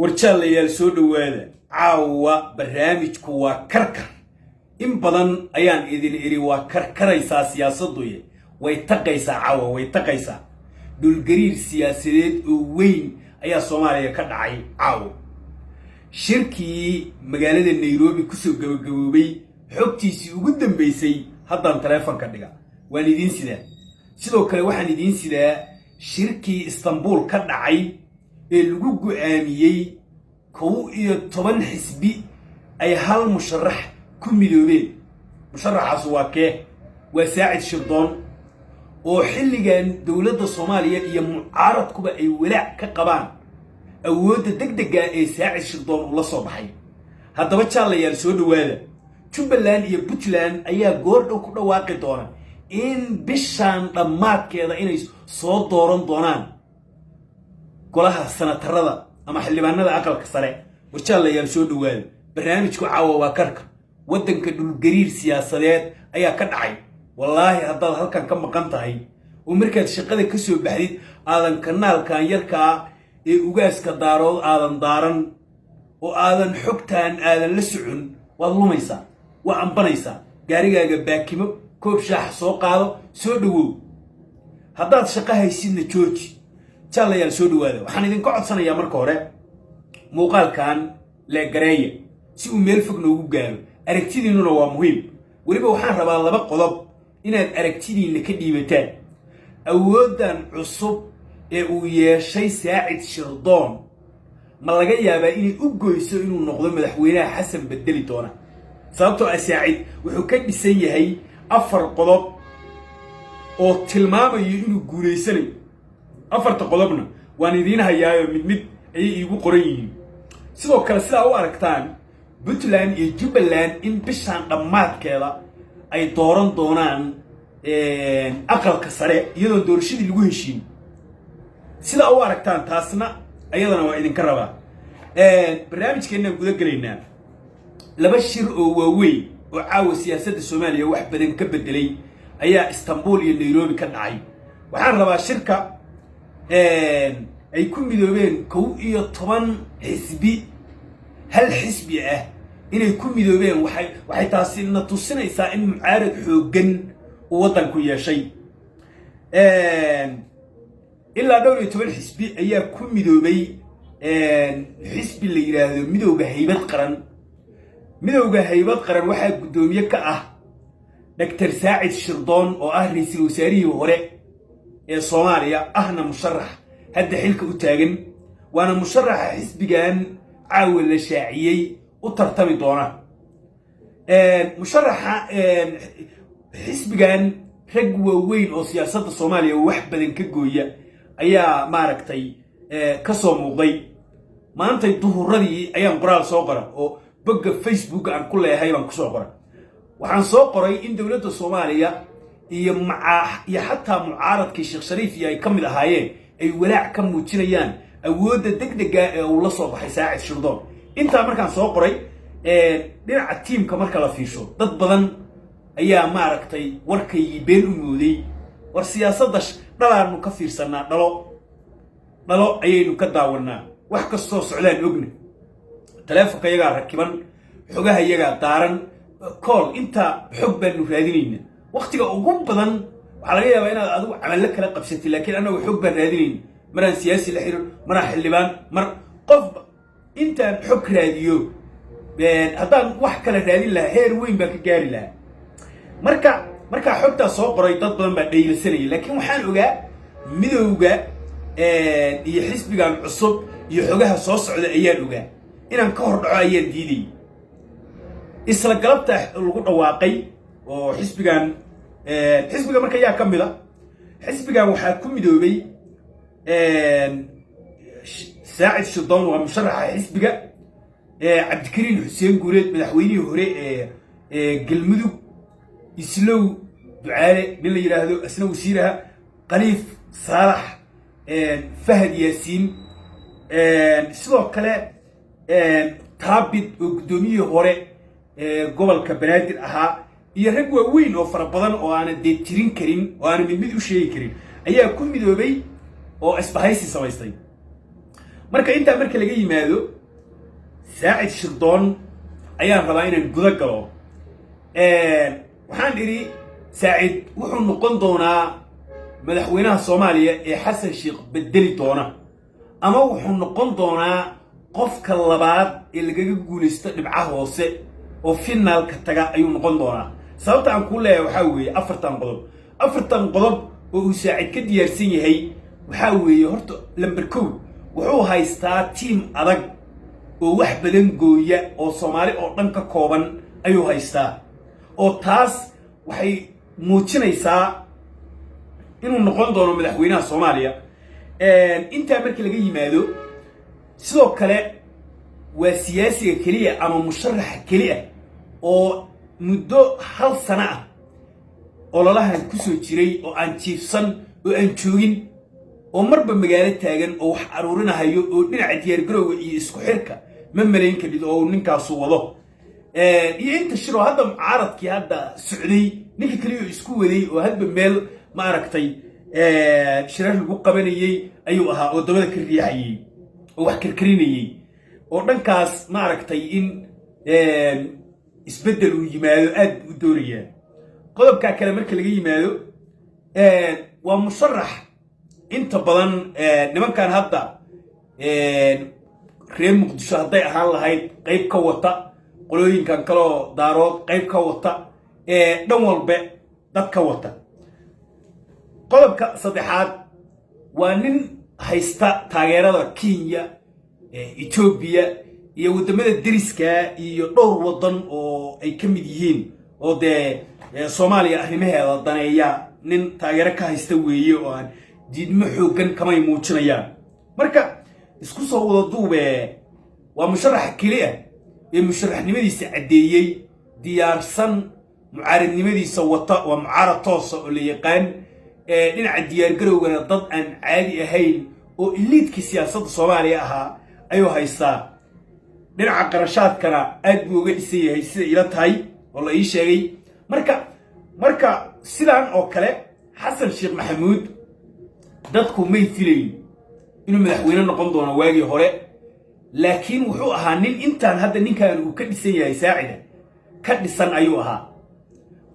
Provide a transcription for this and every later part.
Warjaalayaal, soo dhowaada. Caawa barnaamijku waa karkar. In badan ayaan idin idhi waa karkaraysaa siyaasadduye. Way taqaysaa caawa, way taqaysaa. Dhulgariir siyaasadeed oo weyn ayaa Soomaaliya ka dhacay caawa. Shirkii magaalada Nairobi kusoo gabagaboobay xogtiisii ugu dambaysay haddaan taleefonka dhiga waan idiin sidaa. Sidoo kale waxaan idiin sidaa shirkii Istanbul ka dhacay ee lagu go'aamiyey 11 xisbi ay hal musharax ku midoobeen. Musharaxaas waa kee? Waa Saacid Shirdoon, oo xilligan dowladda Soomaaliya iyo mucaaradkuba ay walaac ka qabaan awoodda degdega ee Saacid Shirdoon uu la soo baxay. Haddaba jaalayaal, soo dhowaada. Jubbaland iyo Puntland ayaa goordhow ku dhawaaqi doona in bishaan dhammaadkeeda inay soo dooran doonaan golaha sanatarada ama xildhibaanada aqalka sare. Warjaalayaal, soo dhowaada. Barnaamijku caawa waa karka. Waddanka dhulgariir siyaasadeed ayaa ka dhacay. Wallaahi, haddaad halkan ka maqan tahay oo markaad shaqada ka soo baxdid aadan kanaalkan yarkaa ee Ugaaska Daarood aadan daaran oo aadan xogtaan aadan la socon, waad lumaysaa, waa ambanaysaa. Gaarigaaga baakimo, koob shaaxa soo qaado, soo dhowow. Haddaad shaqo haysidna jooji. Jaalayaal, soo dhowaada. Waxaan idinka codsanayaa marka hore muuqaalkan leegareeya si uu meel fog noogu gaaro. Aragtidiinnuna waa muhiim. Weliba waxaan rabaa laba qodob inaad aragtidiinna ka dhiibataan. Awooddan cusub ee uu yeeshay Saacid Shirdoon ma laga yaabaa inay u goyso inuu noqdo madaxweynaha Xasan bedeli doona? Sababtoo ah Saacid wuxuu ka dhisan yahay afar qodob oo tilmaamayo inuu guulaysanayo. Afarta qodobna waan idiin hayaayo, mid mid ayay iigu qoran yihiin. Sidoo kale, sidaa u aragtaan Puntland iyo Jubbaland in bishaan dhammaadkeeda ay dooran doonaan aqalka sare iyadoon doorashadii lagu heshiin, sidaa u aragtaan taasna ayadana waa idinka rabaa. Barnaamijkeennaan guda gelaynaa. Laba shir oo waaweyn oo caawa siyaasadda Soomaaliya wax badan ka bedelay ayaa Istanbul iyo Nairobi ka dhacay. Waxaan rabaa shirka ay ku midoobeen 11 xisbi, hal xisbi ah inay ku midoobeen, waxay taasi na tusinaysaa in mucaarad xooggan uu waddanku yeeshay. Ilaa dhowr iyo toban xisbi ayaa ku midoobay xisbi la yidhaahdo Midowda Haybad Qaran. Midowda Haybad Qaran waxaa guddoomiye ka ah Doctor Saacid Shirdoon, oo ah ra-iisul wasaarihii hore ee Soomaaliya, ahna musharax hadda xilka u taagan, waana musharaxa xisbigan caawa la shaaciyey u tartami doona. Musharaxa xisbigan, rag waaweyn oo siyaasadda Soomaaliya wax badan ka gooya ayaa maaragtay ka soo muuqday. Maantay duhuradii ayaan qoraal soo qora oo bogga Facebook aan ku leeyahay baan kusoo qoray. Waxaan soo qoray in dowladda Soomaaliya iyo maca iyo xataa mucaaradkii Sheekh Shariif iyo ay ka mid ahaayeen ay walaac ka muujinayaan awoodda degdega ee uu la soo baxay Saacid Shirdoon. Intaa markaan soo qoray, dhinaca tiimka marka la fiirsho, dad badan ayaa maaragtay warkaygii been u mooday. War siyaasadda dhalaanu ka fiirsanaa, dhalo dhalo ayaynu ka daawanaa. Wax kastoo socdaan ogna, taleefonka iyagaa rakiban, xogaha iyagaa daaran, kool intaa xog baanu raadinayna. Waktiga ugu badan waxaa laga yaabaa inaad adigu camallo kala qabsatid, laakiin annagu xog baan raadinayna. Maraan siyaasi la xirir, maraan xildhibaan, mar qofba intaan xog raadiyo, haddaan wax kale raadin lahaa heer weyn baan ka gaari lahaa. Marka markaa xogtaa soo qoray, dad badan baa dhaylasanayay, laakiin waxaan ogaa midowga iyo xisbigan cusub iyo xogaha soo socda ayaan ogaa. Inaan ka hor dhaco ayaan diidayay. Isla galabta lagu dhawaaqay oo xisbigan, xisbiga marka yaa ka mid a xisbigan waxaa ku midoobay Saacid Shirdoon, waa musharaxa xisbiga, Cabdikariin Xuseen Guuleed, madaxweynihii hore ee Galmudug, Islow Ducaale nin la yidhaahdo, isna wasiiraha, Khaliif Saalax, Fahad Yaasiin, sidoo kale Taabid oo guddoomiyihii hore gobolka Banaadir ahaa, iyo rag waaweyn oo fara badan oo aanan dee tirin karin oo aanan mid mid u sheegi karin ayaa ku midoobay oo isbahaysi samaystay. Marka intaa marka laga yimaado, Saacid Shirdoon ayaan rabaa inaan guda galo. Waxaan idhi Saacid wuxuu noqon doonaa madaxweynaha Soomaaliya ee Xasan Sheekh bedeli doona, ama wuxuu noqon doonaa qofka labaad ee lagaga guulaysto dhibcaha hoose oo finaalka taga ayuu noqon doonaa. Sababta aan kuu leeyahay waxaa weeye 4-tan qodob. 4-tan qodob oo uu Saacid ka diyaarsan yahay waxaa weeye: horta number 1, wuxuu haystaa team adag oo wax badan gooya oo Soomaali oo dhan ka kooban ayuu haystaa, oo taas waxay muujinaysaa inuu noqon doono madaxweynaha Soomaaliya. Intaa marka laga yimaado, sidoo kale waa siyaasiga keliya ama musharaxa keliya oo muddo hal sano ah ololahan kusoo jiray oo aan jiifsan oo aan joogin oo marba magaalo taagan oo wax aruurinahayo oo dhinaca diyaargarowga iyo isku xirka ma malayn kadhid oo uu ninkaasu wado iyo inta shiroo hadda mucaaradkii hadda socday, ninka keliya oo isku waday oo hadba meel, ma aragtay, shirar lagu qabanayey ayuu ahaa oo dabada ka riixayey oo wax karkarinayey oo dhankaas, ma aragtay, in isbeddel uu yimaado aad buu u doonayaa. Qodobkaa kale marka laga yimaado, waa musharax inta badan nimankan hadda reer Muqdisho hadday ahaan lahayd qayb ka wata, qolooyinkan kaleoo Daarood qayb ka wata, dhan walbe dad ka wata. Qodobka saddexaad, waa nin haysta taageerada Kenya, Etoobiya iyo waddamada deriska iyo dhowr waddan oo ay ka mid yihiin oo dee Soomaaliya arrimaheeda daneeya. Nin taageero ka haysta weeye oo aan diidmo xooggan kamay muujinayaan. Marka isku soo wada duube, waa musharaxa keli ah ee musharaxnimadiisa caddeeyey, diyaarsan, mucaaradnimadiisa wata, waa mucaarad toosa oo la yaqaan. Dhinaca diyaargarowgana dad aan caadi ahayn oo elite-kii siyaasadda Soomaaliya ahaa ayuu haystaa. Dhinaca qarashaadkana aad buu uga dhisan yahay, sida ila tahay oo la ii sheegay. Marka sidaan oo kale Xasan Sheekh Maxamuud dadku may filayn inuu madaxweyne noqon doono waagii hore, laakiin wuxuu ahaa nin intaan hadda ninkan uu ka dhisan yahay, Saacida ka dhisan ayuu ahaa.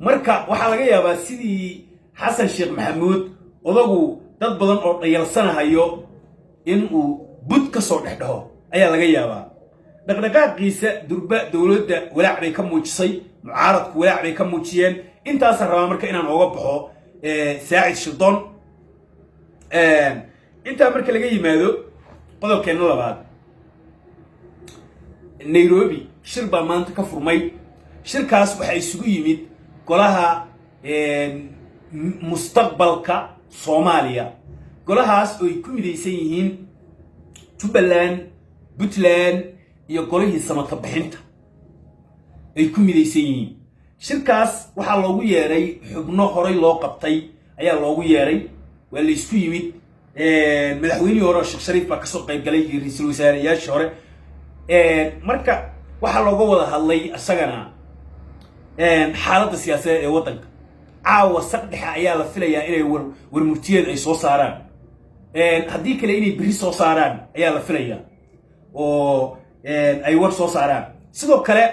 Marka waxaa laga yaabaa sidii Xasan Sheekh Maxamuud odagu dad badan oo dhayalsanahayo in uu bud ka soo dhex dhaho ayaa laga yaabaa. Dhaqdhaqaaqiisa durba dowladda walaac bay ka muujisay, mucaaradku walaac bay ka muujiyeen. Intaasaan rabaa marka inaan ooga baxo Saacid Shirdoon. Intaa marka laga yimaado, qodobkeenna labaad, Nairobi shir baa maanta ka furmay. Shirkaas waxaa isugu yimid golaha mustaqbalka Soomaaliya, golahaas oo ay ku midaysan yihiin Jubbaland, Puntland iyo golihii samata bixinta ay ku midaysan yihiin. Shirkaas waxaa loogu yeedhay xubno horay loo qabtay ayaa loogu yeedhay. Waa la isku yimid. Madaxweynihii hore oo Sheekh Shariif baa kasoo qayb galay iyo ra-iisul wasaareyaashii hore. Marka waxaa looga wada hadlay isagana xaaladda siyaasadeed ee waddanka. Caawa saqdhexe ayaa la filayaa inay warmurtiyeed ay soo saaraan, haddii kale inay berri soo saaraan ayaa la filayaa oo ay war soo saaraan. Sidoo kale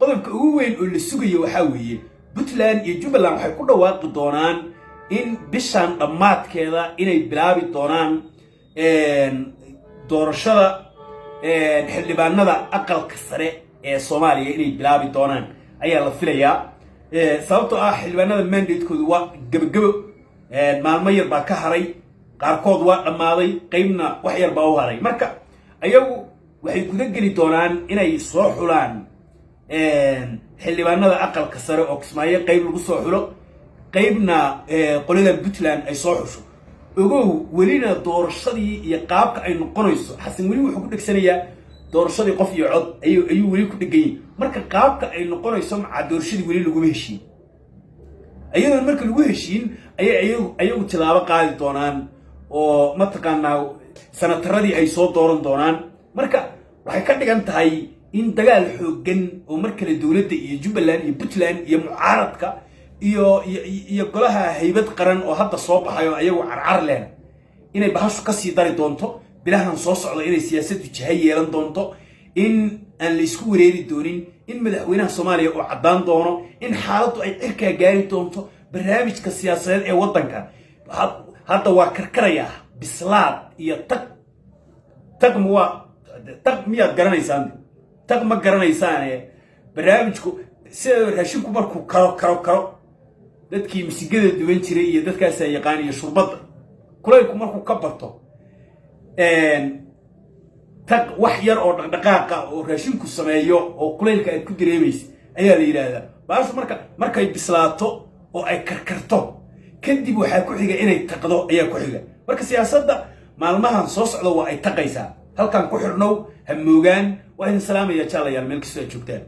qodobka ugu weyn oo la sugayo waxaa weeye Puntland iyo Jubbaland waxay ku dhawaaqi doonaan in bishan dhammaadkeeda inay bilaabi doonaan doorashada xildhibaanada aqalka sare ee Soomaaliya inay bilaabi doonaan ayaa la filayaa, sababtoo ah xildhibaanada mandate-koodu waa gebagebo, maalmo yar baa ka haray, qaarkood waa dhammaaday, qaybna wax yar baa u haray. Marka ayagu waxay guda geli doonaan inay soo xulaan xildhibaanada aqalka sare oo Kismaayo qayb lagu soo xulo, qaybna qoladan Puntland ay soo xusho. Ogow, welina doorashadii iyo qaabka ay noqonayso, Xasan weli wuxuu ku dhegsanayaa doorashadii qof iyo cod ayuu weli ku dhegan yahay. Marka qaabka ay noqonayso macaa doorashadii weli laguma heshiin. Iyadoon marka lagu heshiin ayay ayagu tilaabo qaadi doonaan oo, mataqaanaa, sanataradii ay soo dooran doonaan. Marka waxay ka dhigan tahay in dagaal xooggan oo mar kale dowladda iyo Jubbaland iyo Puntland iyo mucaaradka iyo golaha haybad qaran oo hadda soo baxay oo ayagu carcar lehna inay bahashu kasii dari doonto. Bilahan soo socda inay siyaasaddu jiha yeelan doonto, in aan la isku wareeri doonin, in madaxweynaha Soomaaliya uu caddaan doono, in xaaladdu ay cirkaa gaari doonto. Barnaamijka siyaasadeed ee waddanka hadda waa karkarayaa, bislaad iyo tag. Tag ma waa tag? Miyaad garanaysaan? Tag ma garanaysaane. Barnaamijku sida raashinku markuu karo karo karo, dadkii misigada duwan jiray iyo dadkaasaa yaqaan, iyo shurbadda kulaylku markuu ka bato, tag wax yar oo dhaqdhaqaaqa oo raashinku sameeyo oo kulaylka aad ku dareemaysa ayaa la yidhaahdaa. Baashu marka markay bislaato oo ay karkarto kadib, waxaa ku xiga inay taqdo ayaa ku xiga. Marka siyaasadda maalmahan soo socda waa ay taqaysaa. Halkan ku xidhnow, ha moogaan. Waa idin salaamaya, jaalayaal, meel kastoo aad joogtaan.